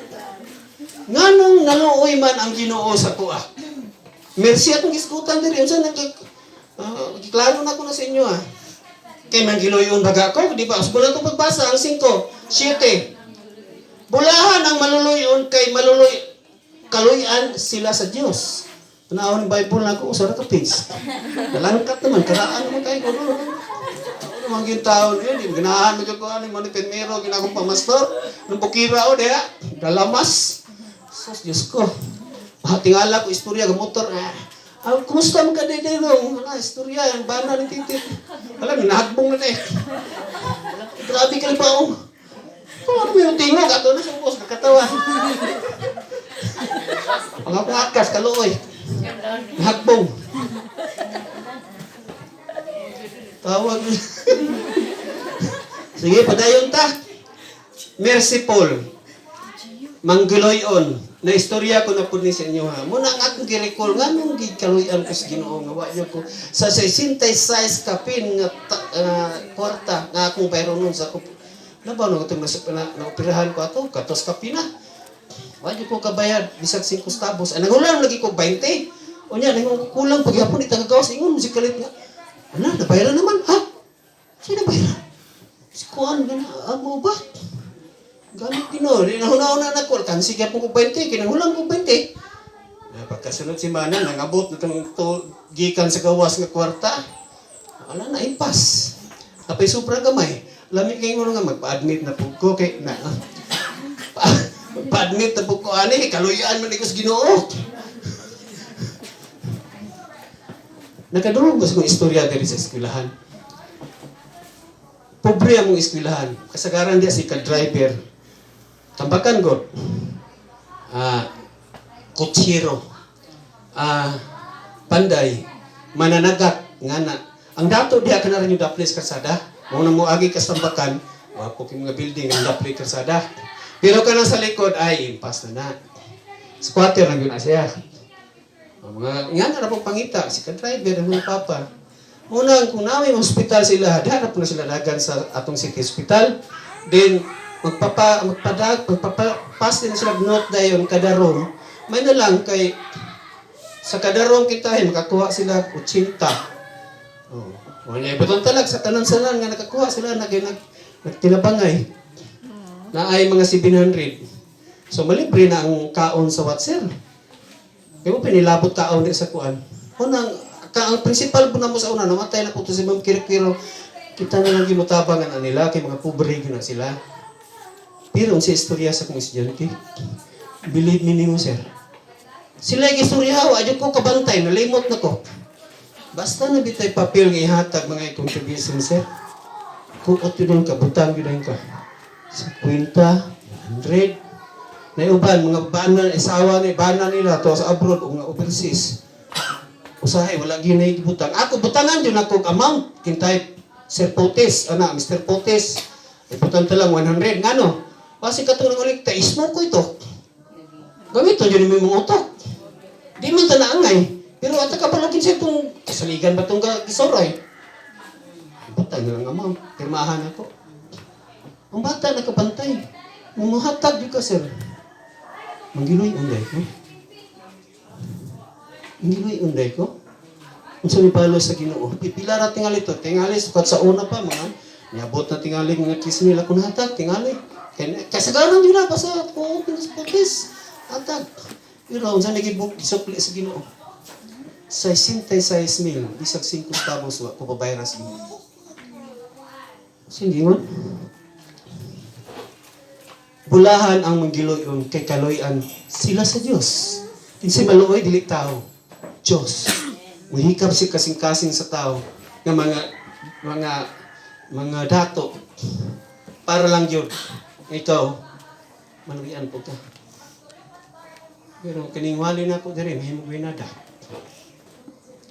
Nganong naluoy man ang Ginoo sa kuha? Mercy atong gisgutan diri, unsa nang klaro na ko na sa inyo ah. Kay man giluyon baga ko, di ba? Usbon na pagbasa ang 5, 7. Bulahan ang maluluyon kay maluloy kaluyan sila sa Dios. Tanaw ni Bible na ako, usa ra ka page. Nalangkat naman, karaan naman kayo ko. Ako naman yung taon yun, di ganahan mo ko ano, mo ni Pinmero, ginakong pamastor. Nung bukira o, diha, dalamas. Sus, Diyos ko. Ah, tingala ko, istorya, gamotor. Ah, ah, kumusta man ka dito? Wala, istorya, ang bana ni titit. Wala, nahagbong na eh. Grabe ka ba oh. Kung ano may tingog, ato na sa ubos, kakatawa. Ang akong akas, kaluoy. Nahagbong. Tawag. Sige, padayon ta. Merciful. Manggiloyon. Na istorya ko na po ni sa inyo ha. Muna ang akong gi-recall nga nung gikaluyan ko sa Ginoo nga wa ko sa 66 kapin nga kwarta nga akong bayron nun sa Nabaw na itong naoperahan ko ato, katos kapin na. Wa ko kabayad bisag 5 centavos. Ay nangulam lagi ko 20. Unya ningon ko kulang pagyapon itagagawas ingon si kalit nga. Ana, nabayaran naman ha? Sino nabayaran? Si Kuan gana amo ba? Gamit Ginoo, di nahuna-huna na ko kansi gyapon ko 20, kinanghulam ko 20. Na pagkasunod si Mana nangabot na tong to, gikan sa gawas nga kwarta. Wala na impas. Tapay sobra gamay. Lami kay ngono nga magpa-admit na pud ko kay na. Magpa-admit na pud ko ani kaluyan man ko sa Ginoo. Nakadulog ko sa kong istorya diri sa eskwelahan. Pobre among eskwelahan. Kasagaran diya si ka-driver. Tambakan god. Ah, kutsiro. Ah, panday. Mananagat ngana. Ang dato diha kana rin yung daplis karsada. Mao na mo agi kas tambakan, wa po kay mga building ang daplis karsada. Pero kanang sa likod ay impas na na. Squatter lang yun na siya. Ang mga nga na pong pangita, si ka-driver, ang mga papa. Una, kung namin hospital sila, harap na sila dagan sa atong city hospital. Then, magpapas din sila note dayon kada room. May na lang kay sa kada room kita ay makakuha sila 80. Oh. Wala ibutong talag sa tanan salan nga nakakuha sila nagtinabangay. Na ay mga 700. So malibre na ang kaon sa Watser. Kaya mo pinilabot kaon di sa kuan. Unang ka, ang principal po na mo sa una namatay na po to si Ma'am Kirikiro. Kita na lang gimutabangan nila kay mga pobre gyud na sila. Pero unsa istorya sa kong estudyante? Believe me nimo, sir. Sila yung istorya, wa ko kabantay, nalimot na ko. Basta na bitay papel nga ihatag mga contribution, sir. Kuot yun ka, butang yun ka. 50, 100. Naiuban, mga bana, isawa ni bana nila to sa abroad o nga overseas. Usahay, wala gyud butang. Ako, butangan yun ako amount. Kintay, Sir Potes, ana, Mr. Potes. Ibutan ta lang 100. Ngano? Basi katong nang ulit, ismo ko ito. Gamito yun yung mga utok. Di man ta naangay. Pero ata ka palugin sa itong kasaligan ba itong gisuroy? Butang na lang amount. Pirmahan ako. Ang bata nakabantay. Mumuhatag yun ka, sir. Manggiloy unday ko. Manggiloy unday ko. Unsa mi palo sa Ginoo? Pipila ra tingali to, tingali sukat sa una pa mga niabot na tingali mga 3,000 akong hatag tingali. Kay kasagaran yun na basta ko pinas putis hatag. Pero unsa ni gibuk gisukli sa Ginoo? 66,000 bisag 5 centavos wa ko babayra sa Ginoo. Singingon? Bulahan ang manggiloyon kay kaloyan sila sa Dios. Kinsay maluoy dili tao. Diyos. Muhikap si kasing-kasing sa tao nga mga dato para lang yun. Ikaw, maluyan po ka. Pero kining wali na ako diri, mahimong nada.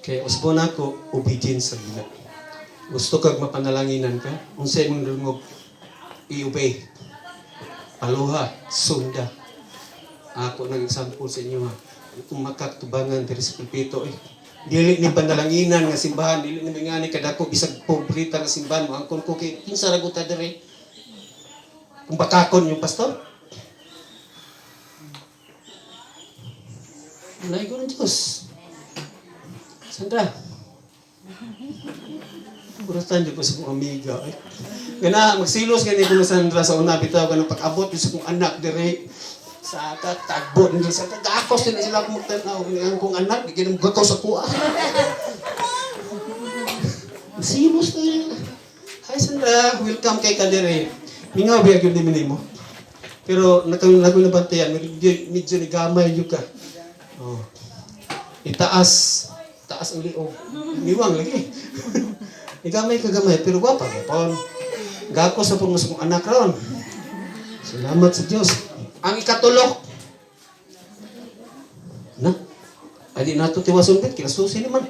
Kay usbon ako, obedience sa gina. Gusto kag mapanalanginan ka, unsay imong dungog, i-obey. Paluha, sunda. Ako nang example sa inyo ha. Kung makaktubangan diri sa pulpito eh. Dili ni panalanginan nga simbahan, dili ni ngani kadako bisag pobreta nga simbahan, moangkon ko kay kinsa ra gud ta diri. Kung bakakon yung pastor. Naigo ng Diyos. Sandra. Kuratan jud ko sa kong amiga. Ay. Gana, magsilos gani ko Sandra sa una bitaw kanang pag-abot sa kong anak dire sa tagbo nila sa kagakos nila sila akong magtan-aw ang kong anak di kini gakaw sa kuha. Silos na niya. Hi Sandra, welcome kay ka dire. Mingaw biya gyud ni mo. Pero nakang nago na bantayan, medyo ni gamay jud ka. Oh. Itaas, taas ang liog. Niwang lagi. Igamay ka gamay, pero gwapa gyapon. Gako sa pong kong anak ron. Salamat sa Diyos. Ang ikatulok. Na? Adi nato tiwason bit, kinasusi naman.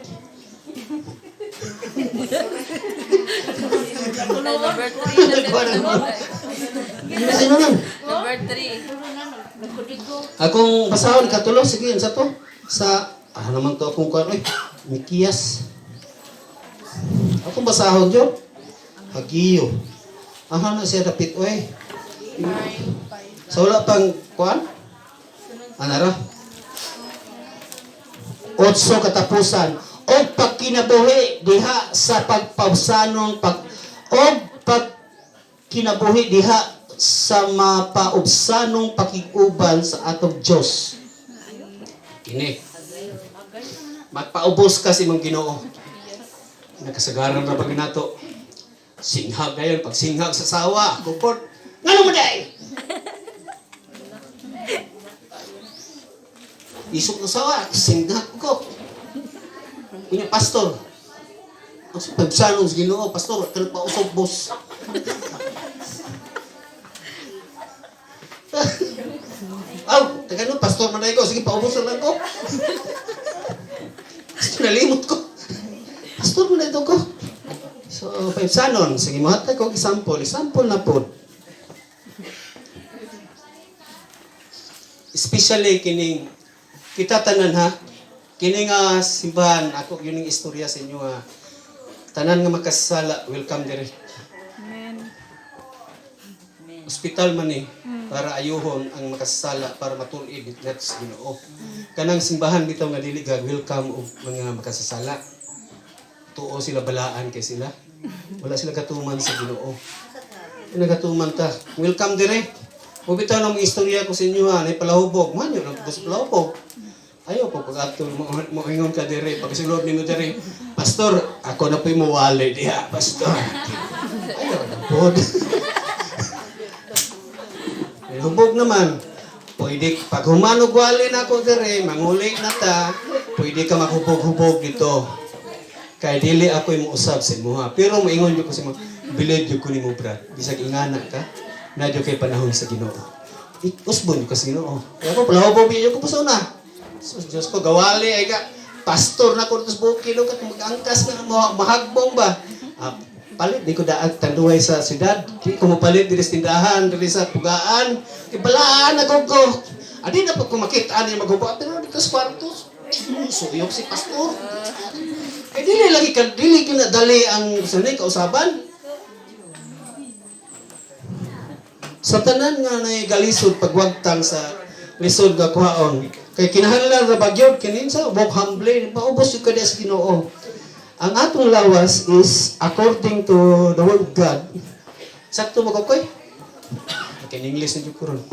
Number 3. Sino lang? Number 3. Akong basahon ikatulo, sige, sa to. Sa, naman to akong kuan, oy, Mikiyas. Akong basahon yun. Hagiyo. Aha na siya dapit, oy. Sa wala pang kuan? Anara? Otso katapusan. Og pagkinabuhi diha sa pagpausanong pag og pagkinabuhi diha sa mapaubsanong pakig-uban sa atong Dios. Kini. Magpaubos ka sa imong Ginoo. Nakasagaran ra pag nato. Singhag gayon pag singhag sa sawa, kuport. Ngano mo day? Isok na sawa, singhag ko. Unya pastor. Ang sa pagsanong sa Ginoo, pastor, kanang pausog boss. Aw, taga no, pastor man ko. Sige, paubos na lang ko. Pastor, nalimot ko. Pastor man ito ko. So, paibsanon. Sige, mahatag ko example. Example na po. Especially kining kita tanan ha. Kini nga simbahan ako yun ang istorya sa inyo ha. Tanan nga makasala, welcome dire. Amen. Ospital man eh para ayuhon ang makasala para matulid nato sa Ginoo. Kanang simbahan bitaw nga dili ga welcome og mga makasasala. Tuo sila balaan kay sila. Wala sila katuman sa Ginoo. Nagatuman ta. Welcome dire. Ug bitaw nang mga istorya ko sa inyo ha, nay palahubog. Man yun, ang sa palahubog. Ayaw po pag ato mo ingon ka dire, pag sulod nimo dire, "Pastor, ako na po'y muwali diha, pastor." Ayaw na pod. Eh, hubog naman. Pwede, pag humanog wali na ako dire, manguli na ta, pwede ka maghubog-hubog dito. Kay dili ako yung usab sa imuha. Pero maingon jud ko sa imo, bilid jud ko nimo brad. Bisag ingana ka, na jud kay panahon sa Ginoo. Usbon jud ka sa Ginoo. Kaya ako palahubog biyo ko pa una. Sus Diyos ko, gawali ay ka. Pastor na ko dito sa bukid, kat mag-angkas na mahagbong ba? Ah, palit di ko daag tanduay sa syudad. Di ko mopalit diri sa tindahan, diri sa pugaan. Ibalaan na ko ko. Adi na po ko makita ani maghubo. Pero dito sa kwarto, suyok si pastor. Eh dili lagi ka dili gyud na dali ang sanay kausaban. Sa tanan nga nay galisod pagwagtang sa lisod nga kuhaon. Kay kinahanglan ra bagyod kinin sa walk humbly, paubos jud ka diha sa Ginoo. Ang atong lawas is according to the word of God. Sakto mo koy? Okay, in English na jud ko ron.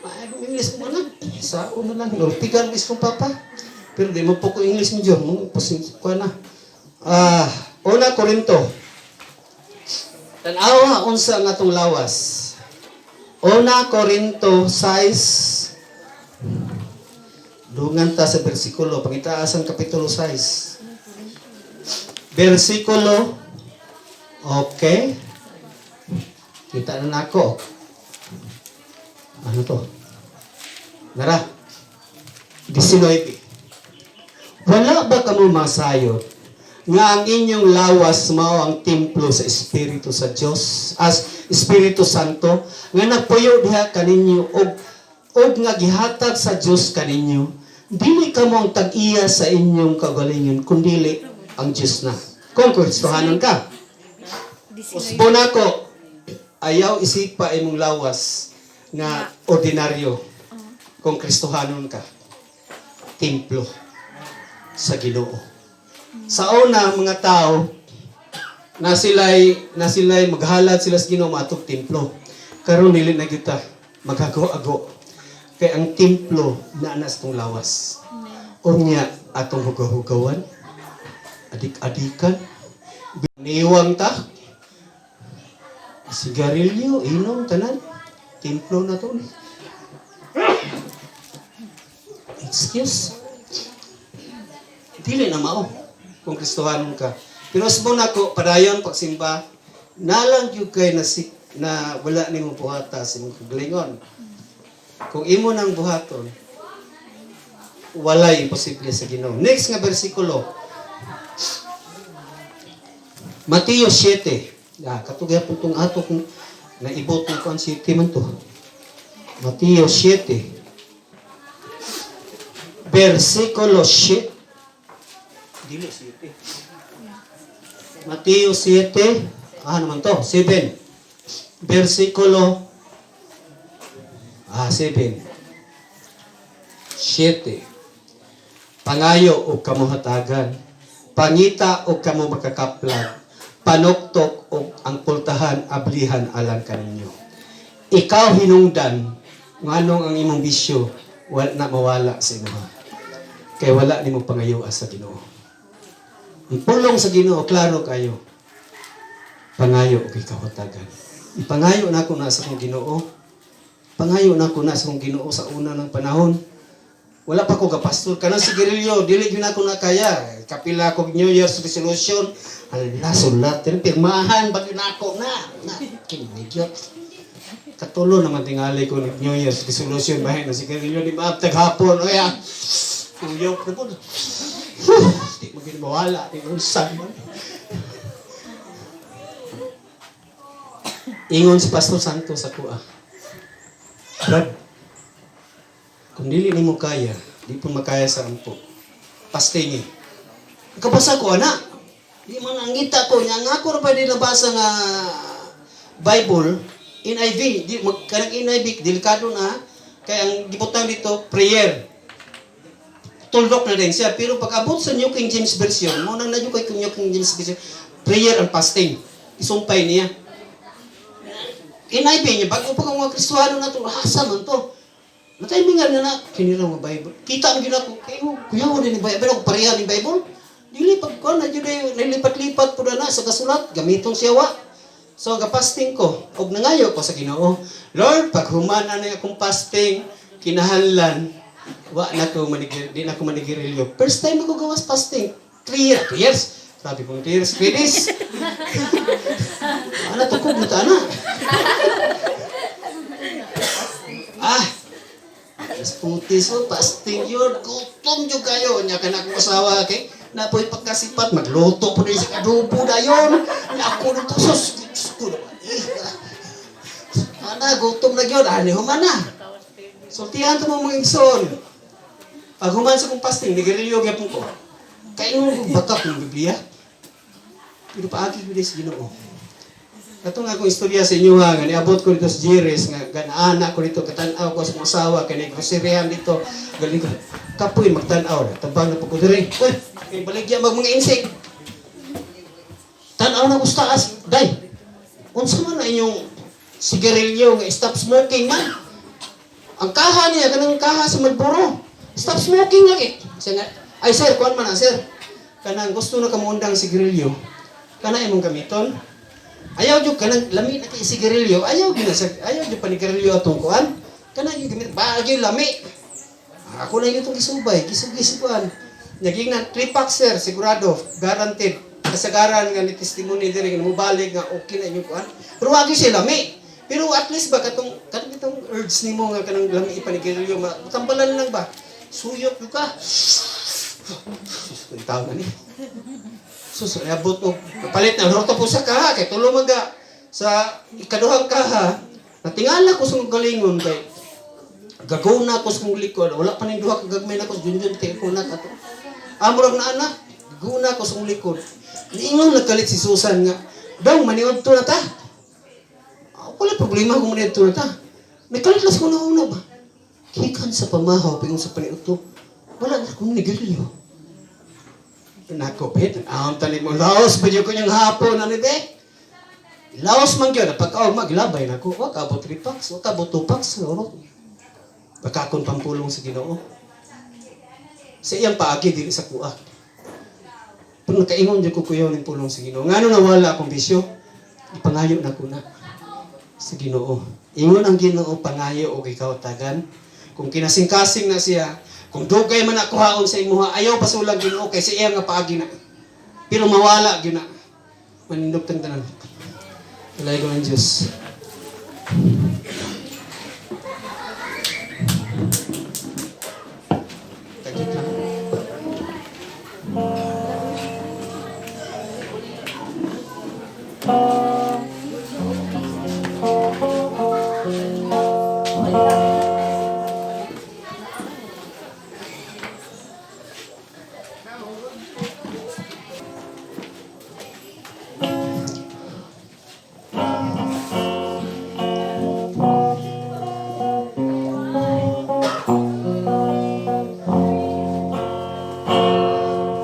Ay, English mo na. Sa una lang, nultigan is kong papa. Pero di mo po ko English mo dyan. Mo pasing ko na. Ah, una Korinto. Tan-awa unsa ang atong lawas. Una Korinto 6. Dungan ta sa bersikulo, pangitaas ang kapitulo 6. Bersikulo. Okay. Kita na nako. Ano to? Nara. 19. Wala ba kamo masayod nga ang inyong lawas mao ang templo sa Espiritu sa Dios as Espiritu Santo nga nagpuyo diha kaninyo og Ug nga gihatag sa Dios kaninyo. Dili kamo ang tag-iya sa inyong kaugalingon, kundili ang Dios na. Kung Kristohanon ka. Usbon ako, ayaw isipa imong lawas nga ordinaryo kung Kristohanon ka. Templo sa Ginoo. Sa una, mga tao, na sila'y maghalad sila sa Ginoo maatog templo. Karon dili na kita maghago-ago. Kay ang templo naa na sa atong lawas. Unya atong hugaw-hugawan, adik-adikan, niwang ta, sigarilyo, inom, tanan, templo na to ni. Excuse. Dili na mao kung Kristohanon ka. Pero usbon nako padayon pagsimba, nalang gyud kay na, si, na wala nimo buhata sa imong kagalingon. Kung imo nang buhaton, walay imposible sa Ginoo. Next nga bersikulo. Mateo 7. Ah, katugay po itong ato kung naibot na ko ang city man to. Mateo 7. Versikulo 7. Dili 7. Mateo 7. Ah, naman to? 7. Versikulo 7. 7. Pangayo og kamo hatagan. Pangita og kamo makakaplag. Panuktok og ang pultahan ablihan alang kaninyo. Ikaw hinungdan nganong ang imong bisyo wala na mawala sa imuha. Kay wala nimo pangayoa sa Ginoo. Ang pulong sa Ginoo klaro kayo. Pangayo og ikaw hatagan. Ipangayo nako na sa akong Ginoo. Pangayo nako na sa akong Ginoo sa una ng panahon. Wala pa ko gapastor. Kanang sigarilyo, dili gyud nako na kaya. Kapila ko New Year's resolution. Ala, sulat. Pirmahan, bagyo nako na. Na, kinigyot. Katulo naman tingali ko ng New Year's resolution. Bahin na sigarilyo, di maabtag hapon. Oya, tuyok na po. Di mo ginawala. Di mo unsan man. Ingon si Pastor Santos sa kuha. Brad, kung dili nimo kaya, di po makaya sa ampo. Pastingi. Kabasa ko, ana. Di man ang ngita ko, nya nga ako ra pa di nabasa nga Bible, NIV, di mag kanang NIV delikado na kay ang gibutang dito prayer. Tuldok na din siya pero pag abot sa New King James Version, mo nang na kay New King James Version, prayer and fasting. Isumpay niya. NIV niya, bago pa kang mga Kristuhano na to, asa man to? Nataymingan na na, kinira nga Bible. Kita ang gina ko, kayo, kuya, wala ni Bible, ako pareha ni Bible. Dili pag ko, na dyan nilipat-lipat po na na sa kasulat, gamitong siya wa. So, gapasting ko, og nangayo ko sa Ginoo. Lord, pag human na na akong fasting, kinahanglan, wa na ko manigir, di na ko manigirilyo. First time ako gawas fasting, 3 years, 3 years. Sabi kong 3 years, 3 days. Ano to ko, na na. Ah, alas putis mo, fasting yun. Gutom yun kayo. Nya ka na akong asawa, okay? Napoy pagkasipat, magluto po din sa adobo na yun. Nya ako nito, sus, Diyos ko naman. Eh, ana, gutom na yun. Ani, humana. Sultihan to mo mga igsoon. Pag human sa kong fasting, nigarilyo gyapon ko. Kaya nung baka kong Biblia. Pero paagi ko sa Ginoo. Kato nga akong istorya sa inyo ha, nga niabot ko dito sa Jerez, nga ganaana ko dito, katan-aw ko sa mga asawa, kay groceryhan dito, galing ko, kapoy magtan-aw, tabang na po ko diri. Uy, kay baligya mag mga insect. Tan-aw na ko sa taas, day. Unsa man na inyong sigarilyo nga stop smoking man. Ang kaha niya, kanang kaha sa Marlboro. Stop smoking lagi. Siya nga, ay sir, kuan man na sir. Kanang gusto na kamuundang sigarilyo, kana imong gamiton. Ayaw jud kanang lami na kay sigarilyo, ayaw gyud na sa ayaw jud panigarilyo atong kuan. Kana gyud gamit bagay lami. Ako na itong gisubay, gisug-gisuan. Naging na 3 pack sir, sigurado, guaranteed. Kasagaran nga ni testimony diri nga mobalik nga okay na inyong kuan. Pero wag gyud siya lami. Pero at least ba katong katong itong urge nimo nga kanang lami ipanigarilyo, tambalan lang ba? Suyop jud ka. Sus, ko na ni. Sus, abot og kapalit na roto po sa kaha kay tulo man ga sa ikaduhang kaha natingala ko sa galingon kay Gagawin na ako sa kong likod. Wala pa ning duha ka gagmay na ako. Junjun, tayo ko na kato. Amurag na anak. Gagawin na ako sa kong likod. Niingon nagkalit si Susan nga, "Dong, maniod to na ta." Ah, wala problema kung maniod to na ta. Nagkalit las ko na una ba? Kikan sa pamahaw, pingon sa paniudto. Wala na akong nigilyo. Nako, pet, ang tanig mo, laos ba ko niyang hapon, ano be? Laos man gyud, pagka maglabay na ko, wa ka abot 3 packs, wa ka abot 2 packs, oro. Baka akong pampulong sa Ginoo. Sa iyang paagi dili sa kuha. Pero nakaingon jud ko kuyaw ning pulong sa Ginoo. Ngano nawala akong bisyo? Ipangayo na ko na sa Ginoo. Ingon ang Ginoo, pangayo og ikaw tagan. Kung kinasing-kasing na siya, kung dugay man ako haon sa imuha, ayaw pasulag Ginoo kay sa iya nga paagi na. Pero mawala gyud na. Manindog tang tanan. Ilay ko ng Diyos. Tagit lang.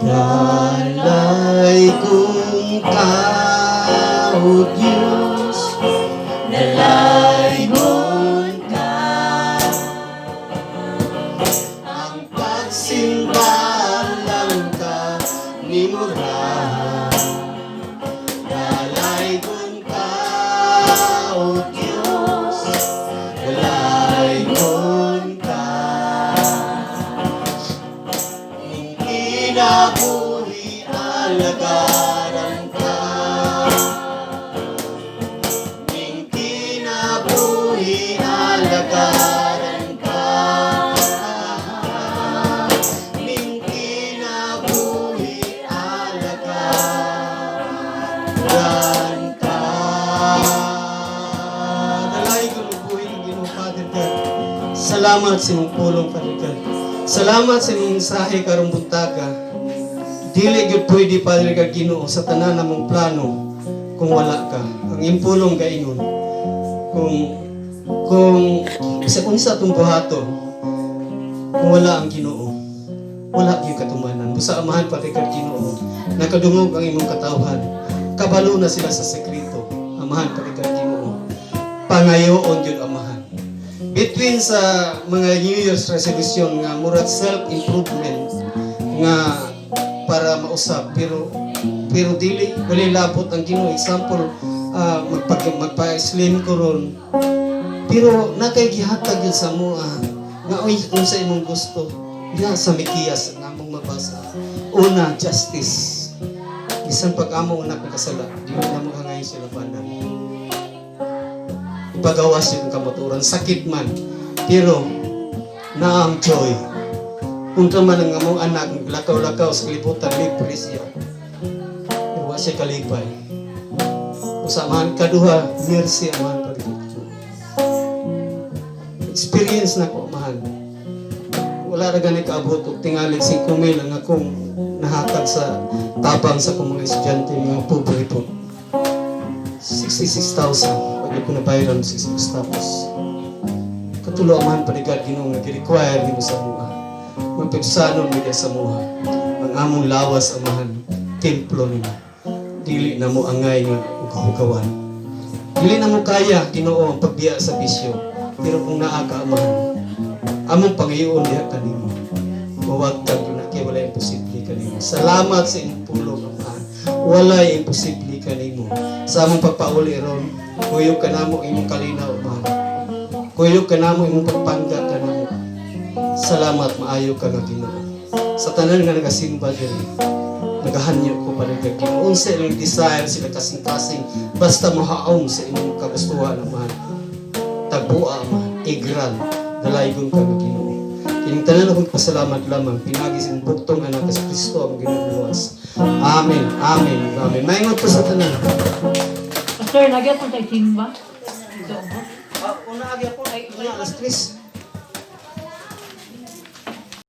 Dalay kong tao, Diyos, dalaygon ka. Ang pagsimba lang ka ni Mura. Dalaygon ka, O Diyos, dalaygon ka. Ing kinabuhi alagaran ka. Ing kinabuhi alagaran ka. Ing kinabuhi alagaran ka. Dalay ko buhi ng Ginoo, Father God. Salamat sa imong pulong, Father God. Salamat sa imong mensahe karong buntaga. Dili gyud pwede, Father God, Ginoo, sa tanan namong plano kung wala ka. Ang imong pulong gaingon kung sa unsa atong buhaton kung wala ang Ginoo, wala gyud katumanan. Busa Amahan, Father God, Ginoo, nakadungog ang imong katawhan. Kabalo na sila sa sekreto. Amahan, Father God, Ginoo. Pangayoon gyud, Amahan. Between sa mga New Year's resolution nga murag self-improvement nga para mausab, pero pero dili wala labot ang Ginoo. Example, magpa-slim ko ron, pero nakay gihatag yun sa mua nga uy, unsa imong gusto diha sa Mikiyas nga among mabasa. Una, justice. Bisan pag among anak nakasala, di na mo hangay sila banan, ipagawas yung kamaturan, sakit man, pero na ang joy. Kung man ang among anak lakaw-lakaw sa kalibutan, libre siya, pero wa siya kalipay. Usamahan kaduha, mercy, Amahan, pag experience na ko, Amahan. Wala ra gani kaabot og tingali 5 mil ang akong nahatag sa tabang sa akong mga estudyante, mga pobre po. 66,000 pag ko nabayaran 66. Tapos katulo, Amahan, paligad Ginoo, nga gi-require nimo sa mua. Mapigsanon mi sa muha. Ang among lawas, Amahan, templo nimo. Dili na mo angay nga ugaw-ugawan. Dili na mo kaya, Ginoo, ang pagbiya sa bisyo. Pero kung naa ka, Amahan, among pangayoon diha kanimo. Mawagtag yun na kay wala imposible kanimo. Salamat sa imong pulong, Amahan. Walay imposible kanimo. Sa among pagpauli ron, kuyog ka namo imong kalinaw, Amahan. Kuyog ka namo imong pagpangga kanamo. Salamat, maayo ka nga Ginoo. Sa tanan nga nagasimba diri, nagahanyo ko pa rin kay Ginoo. Unsa ilang desire sila kasing-kasing, basta mohaong sa imong kagustuhan, Amahan. Tagbua, Amahan, i-grant, dalaygon ka nga Ginoo. Kining tanan akong pasalamat lamang pinagi sa imong buktong anak sa Kristo ang Ginoo. Amen. Amen. Amen. Maingot po sa tanan. Pastor, nagyapon tayo simba. Una agi po ay una alas 3.